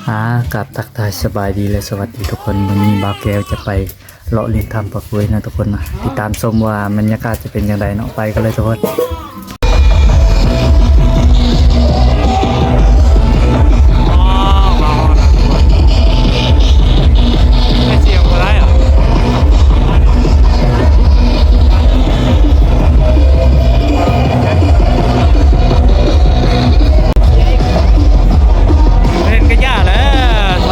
ອາ ກາບທັກທາຍສະບາຍດີ ແລະ ສະຫວັດດີທຸກຄົນ. ມື້ນີ້ບ່າວແກ້ວຈະໄປເລາະຫຼິ້ນຖ້ຳພະກວຍນະທຸກຄົນນະ. ຕິດຕາມຊົມວ່າບັນຍາກາດຈະເປັນຈັ່ງໃດເນາະ. ໄປກັນເລີຍທຸກຄົນ. ເຫັນກະຢາແລ້ວ.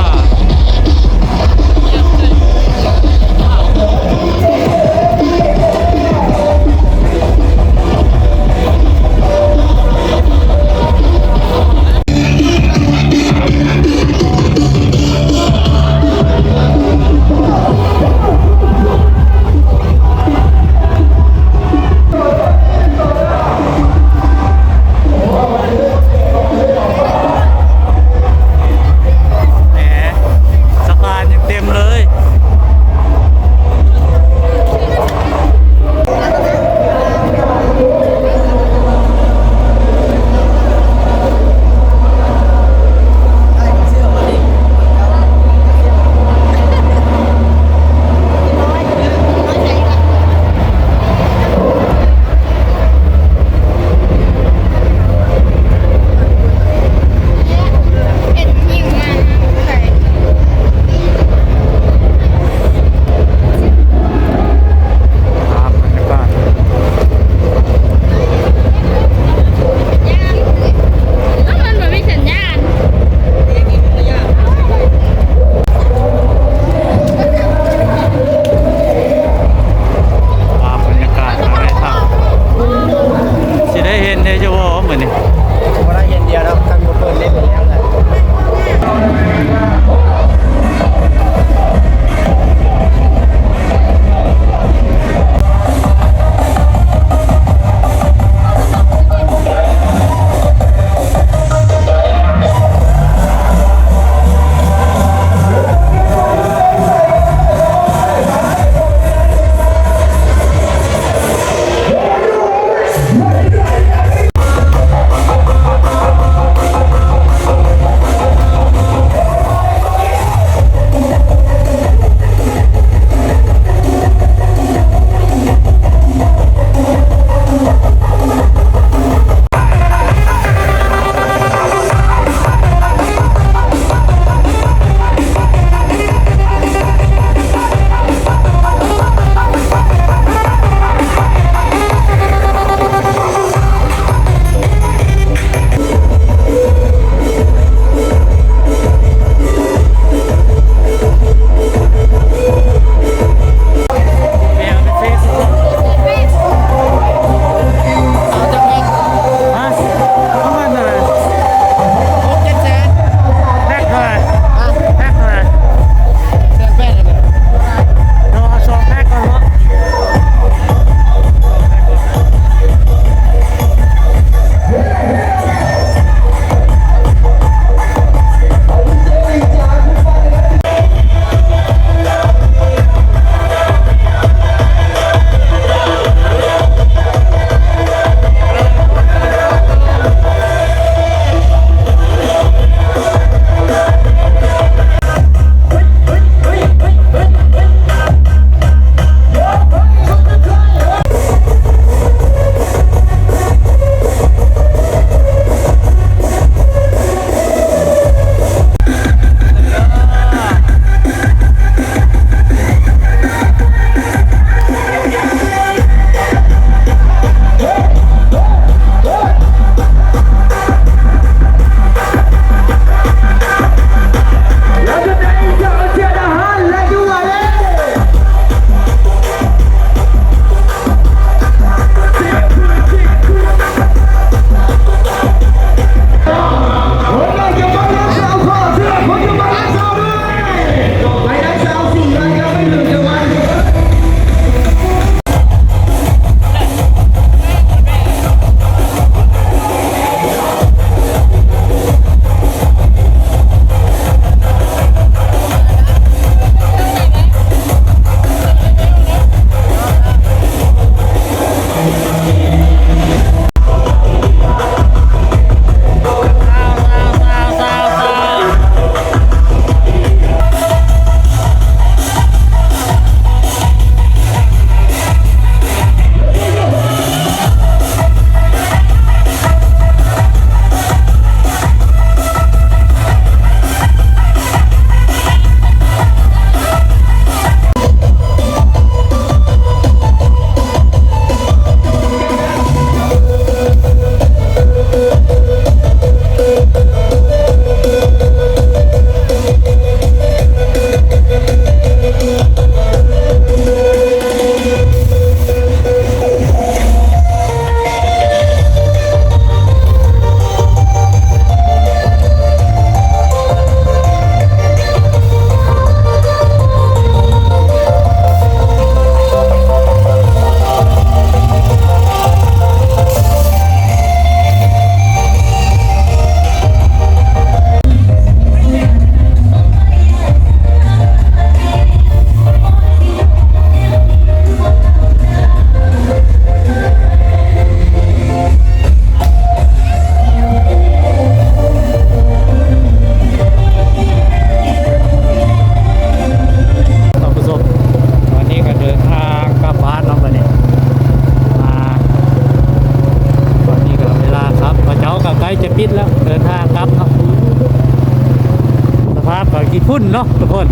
ພຸ້ນເນາະທຸກຄົນ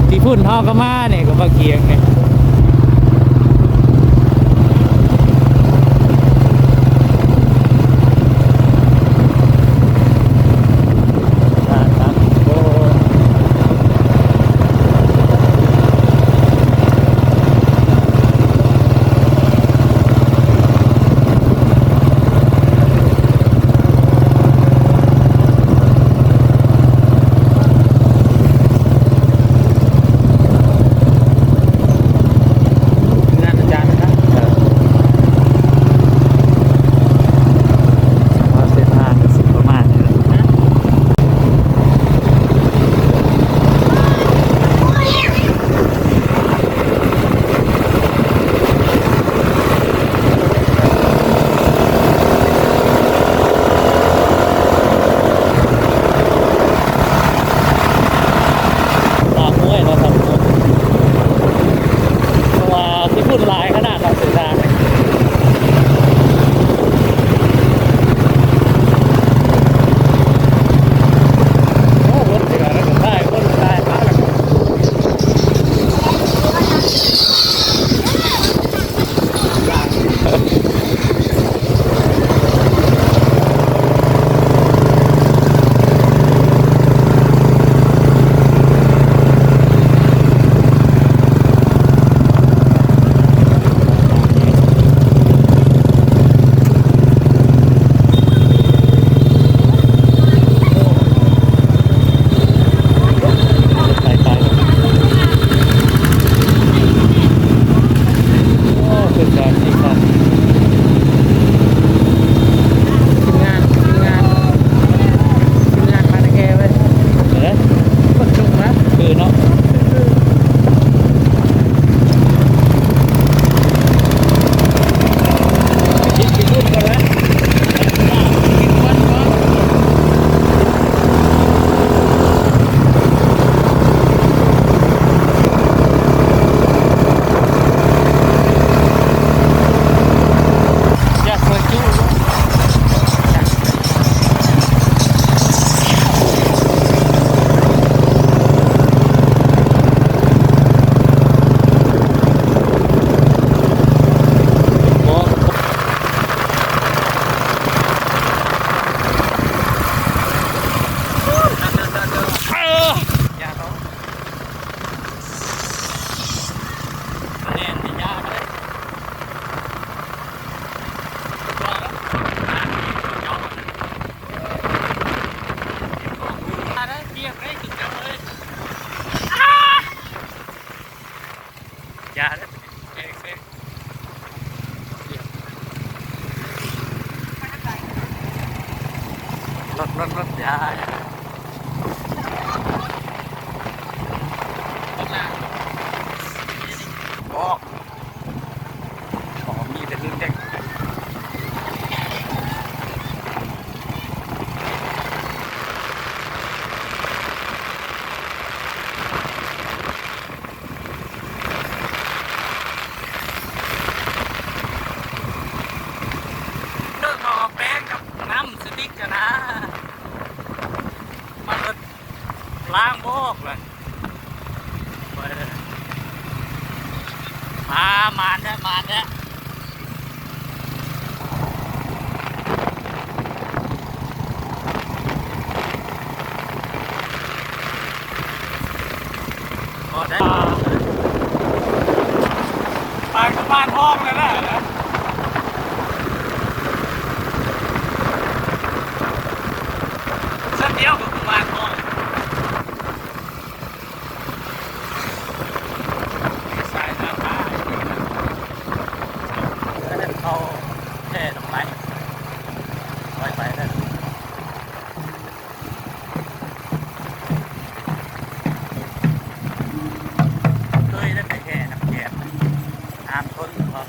ທີ່ພຸ້ນເຮົາກໍມານີ້ ກໍມາກຽງນີ້. ເພາະວ່າທີ່ຝຸ່ນຫຼາຍຂະໜາດເນາະ ເສັ້ນທາງນີ້. ໂອ້ ລົດເສຍແລ້ວ ກະໄດ້ ຄົນກະໄດ້ ມາແລ້ວ. ໂອ້ ຄືການທີ່ຄັກ ທີມງານ ທີມງານ ທີມງານມາແຕ່ແກ່ເວີຍ ເອີ ຄົນຈຸກນະ ຄືເນາະ ຄື ລົດ ລົດ ລົດ ຢ່າ ບໍ່. ຂອງມີແຕ່ລຸ້ນເດັກ ເດີນເຂົ້າແປງກັບນ້ຳສະຕິກຫັ້ນນະ ມັນ ລ້າງບໍ່ອອກເລີຍ ອ່າ ມາແທ້ ມາແທ້ ພໍໄດ້ ປານກະບານຫ້ອງແລ້ວແຫຼະ ຊັ້ນດຽວກໍກະບານຫ້ອງ. ສາຍນ້ຳມາ ເຂົາແຜ່ດອກໄມ້ ໄວ້ໄປເດີ ເຄີຍໄດ້ໄປແຫ່ນຳແກມ ນ້ຳທົນບໍ່?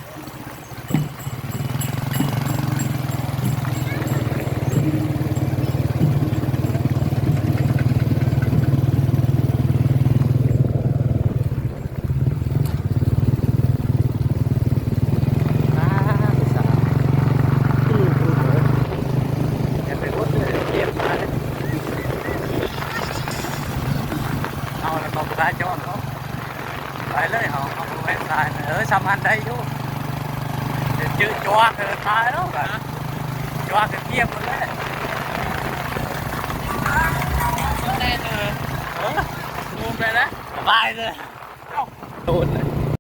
ອ້າ ຜູ້ສາວ ຄືລູກເອີຍ ແຕ່ ຕາຍຈອດເນາະ ໄປເລີຍ ເຮົາ ເຮົາບໍ່ແມ່ນຕາຍ ເອີ ສາມາດໄດ້ຢູ່ ເຈີຈອກ ເອີ ຕາຍແລ້ວ ຈອກກະກຽມໝົດແລ້ວ ແນ່ເດີ ເອີ ງຸມໄດ້ແລ້ວ ສະບາຍເດີ ໂດນແລ້ວ